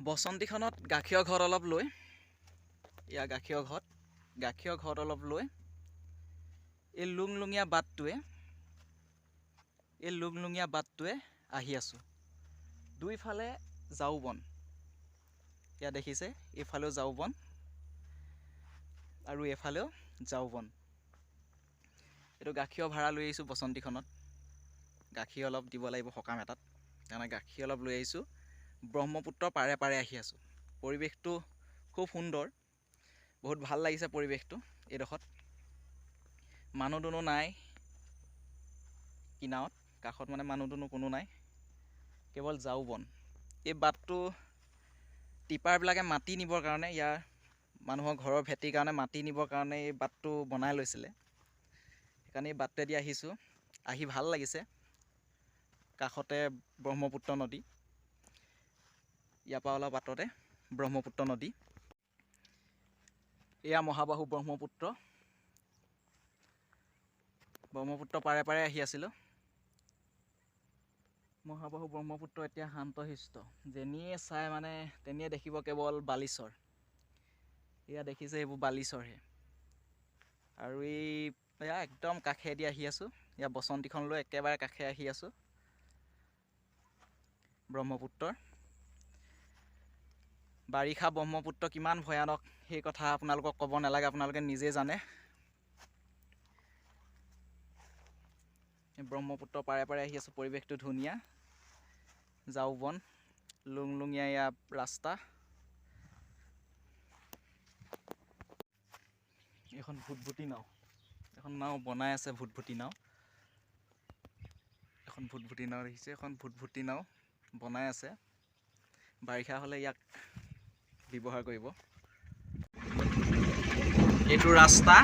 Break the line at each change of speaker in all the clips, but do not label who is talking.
বসন্তীখনত গাখীৰৰ ঘৰ অলপ লৈ, এয়া গাখীৰৰ ঘৰত, গাখীৰৰ ঘৰত অলপ লৈ এই লুংলুঙীয়া বাটটোৱে, এই লুংলুঙীয়া বাটটোৱে আহি আছোঁ। দুইফালে জাওবন, এয়া দেখিছে, এইফালেও জাওবন আৰু এইফালেও জাওবন। এইটো গাখীৰৰ ভাড়া লৈ আহিছোঁ বসন্তীখনত। গাখীৰ অলপ দিব লাগিব সকাম এটাত, সেইকাৰণে গাখীৰ অলপ লৈ আহিছোঁ। ব্ৰহ্মপুত্ৰৰ পাৰে পাৰে আহি আছোঁ। পৰিৱেশটো খুব সুন্দৰ, বহুত ভাল লাগিছে পৰিৱেশটো। এইডোখৰত মানুহ দুনুহ নাই, কিনাৰত কাষত মানে মানুহ দুনুহ কোনো নাই, কেৱল জাওবন। এই বাটটো টিপাৰবিলাকে মাটি নিবৰ কাৰণে, ইয়াৰ মানুহৰ ঘৰৰ ভেটিৰ কাৰণে মাটি নিবৰ কাৰণে এই বাটটো বনাই লৈছিলে, সেইকাৰণে এই বাটটোৱেদি আহিছোঁ। আহি ভাল লাগিছে। কাষতে ব্ৰহ্মপুত্ৰ নদী, ইয়াৰ পৰা অলপ আঁতৰতে ব্ৰহ্মপুত্ৰ নদী। এয়া মহাবাহু ব্ৰহ্মপুত্ৰ। ব্ৰহ্মপুত্ৰ পাৰে পাৰে আহি আছিলোঁ। মহাবাহু ব্ৰহ্মপুত্ৰ এতিয়া শান্তশিষ্ট, যেনিয়ে চাই মানে তেনিয়ে দেখিব কেৱল বালিচৰ। এয়া দেখিছে, এইবোৰ বালিচৰহে। আৰু এই এয়া একদম কাষেদি আহি আছোঁ, ইয়াৰ বসন্তীখন লৈ একেবাৰে কাষে আহি আছোঁ ব্ৰহ্মপুত্ৰৰ। বাৰিষা ব্ৰহ্মপুত্ৰ কিমান ভয়ানক সেই কথা আপোনালোকক ক'ব নালাগে, আপোনালোকে নিজে জানে। ব্ৰহ্মপুত্ৰ পাৰে পাৰে আহি আছোঁ। পৰিৱেশটো ধুনীয়া, জাওবন লুংলুঙীয়া ইয়াৰ ৰাস্তা। এখন ভুটভুটি নাও, এখন নাও বনাই আছে, ভুটভুটি নাও। এখন ভুটভুটি নাও দেখিছে, এখন ভুটভুটি নাও বনাই আছে। বাৰিষা হ'লে ইয়াক ব্যৱহাৰ কৰিব। এইটো ৰাস্তা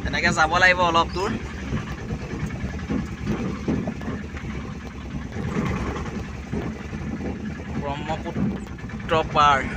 এনেকৈ যাব লাগিব অলপ দূৰ। ব্ৰহ্মপুত্ৰ পাৰ।